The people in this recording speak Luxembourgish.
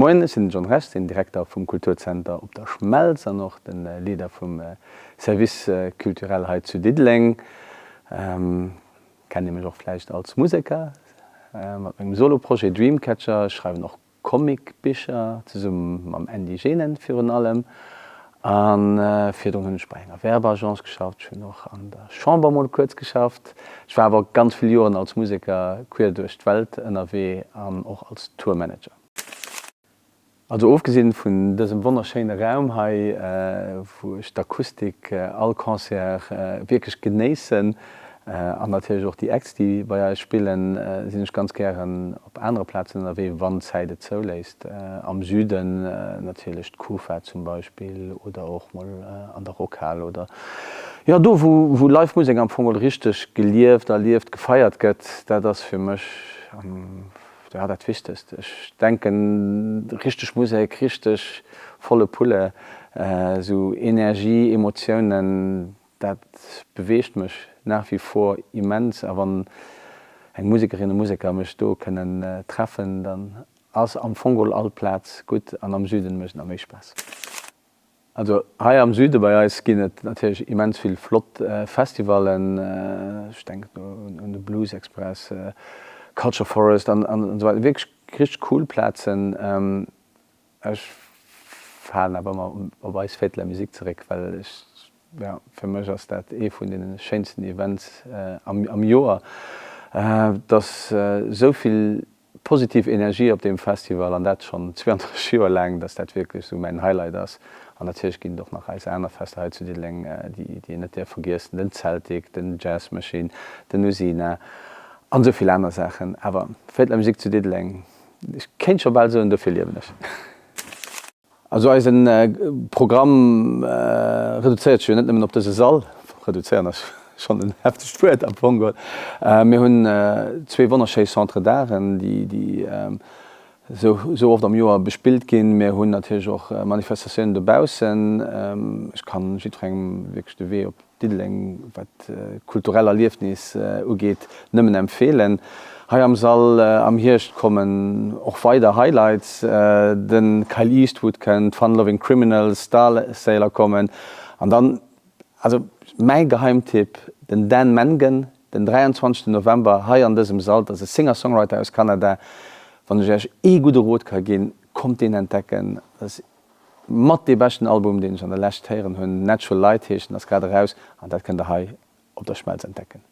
Moien, ech sinn den John Rech, den Direkter vum Kulturzenter Op der Schmelz an och de Leader vum Service culturel hei zu Diddeleng. Kennt Dir mech och vläicht als Museker mat mengem Solo-Projet Dreamcatcher. Ech schreiwen och Comic-Bicher, zesumme mam Andy Genen virun allem. A virdrun hunn ech bei enger Werbeagence geschafft, ech hunn och an der Chamber mol kuerz geschafft. Ech war awer ganz vill Joren als Museker queer duerch d'Welt ënnerwee an och als Tourmanager. Also ofgesinn vun dësem wonnerschéine Raum hei, wou ech d'Akustik all Concert wierklech genéissen, An natierlech och déi Acts, déi bei eis spillen, sinn ech ganz gären op anere Plazen ënnerwee, wann d'Zäit et zouléisst. Am Süden natierlech d'Kufa zum Beispill oder och mol an der Rockhal oder jo do, wou Live Musek am Fong richteg gelieft, erlieft, gefeiert gëtt. Dat ass fir mech jo dat Wichtegst. Ech denken, richteg Musek, richteg volle Pulle, esou Energie, Emotiounen, Dat beweegt mech nach wie vor immens a wann eng Musekerin, e Museker mech do kënnen treffen, dann ass am Fong geholl all Plaz gutt an am Süden mécht et nach méi Spaass. Also hei am Süde bei eis ginn et natierlech immens vill flott Festivallen, ech denken do un de Blues Express, Culture Forest an esou weider, wierklech richteg cool Plazen. Ech falen awer ëmmer op eis Fête de la Musique zeréck, well ech, jo, fir mech ass dat ee vun deene schéinsten Events am Joer. Et ass esou vill positiv Energie op deem Festival an dat schonn 32 Joer laang, dass dat wierklech esou mäin Highlight ass. An natierlech ginn et och nach eis aner Fester hei zu Diddeleng, déi een net däerf vergiessen, den Zeltik, den Jazz Machine, den Usina an esou vill aner Saachen. Awer Fête de la Musique zu Diddeleng, Ech kéint scho bal soen, dofir liewen ech. Also eise Programm reduzéiert sech jo net nëmmen op dëse Sall, reduzéieren ass schonn en heftegt Wuert am Fong geholl. Mir hunn zwee wonnerschéi Centres d'Arten, déi esou oft am Joer bespillt ginn. Mir hunn natierlech och Manifestatiounen dobaussen. Ech kann jiddwerengem wierklech de Wee op Diddeleng, wat kulturell Erliefnis ugeet, nëmmen empfeelen. Hei am Sall am Hierscht kommen och weider Highlights, de Kyle Eastwood kënnt, d'Fun Loving Criminals, Starsailor kommen an dann, also mäi Geheimtipp, den Dan Mangan, den 23 November hei an dësem Sall. Dat ass e Singer-Songwriter aus Kanada. Wann ech Iech ee gudde Rot ka ginn, kommt deen entdecken. Dat ass Mat dee beschten Album deen ech an der Lescht héieren hunn, Natural Light heescht en, ass grad eraus an dat kënnt der hei op der Schmelz entdecken.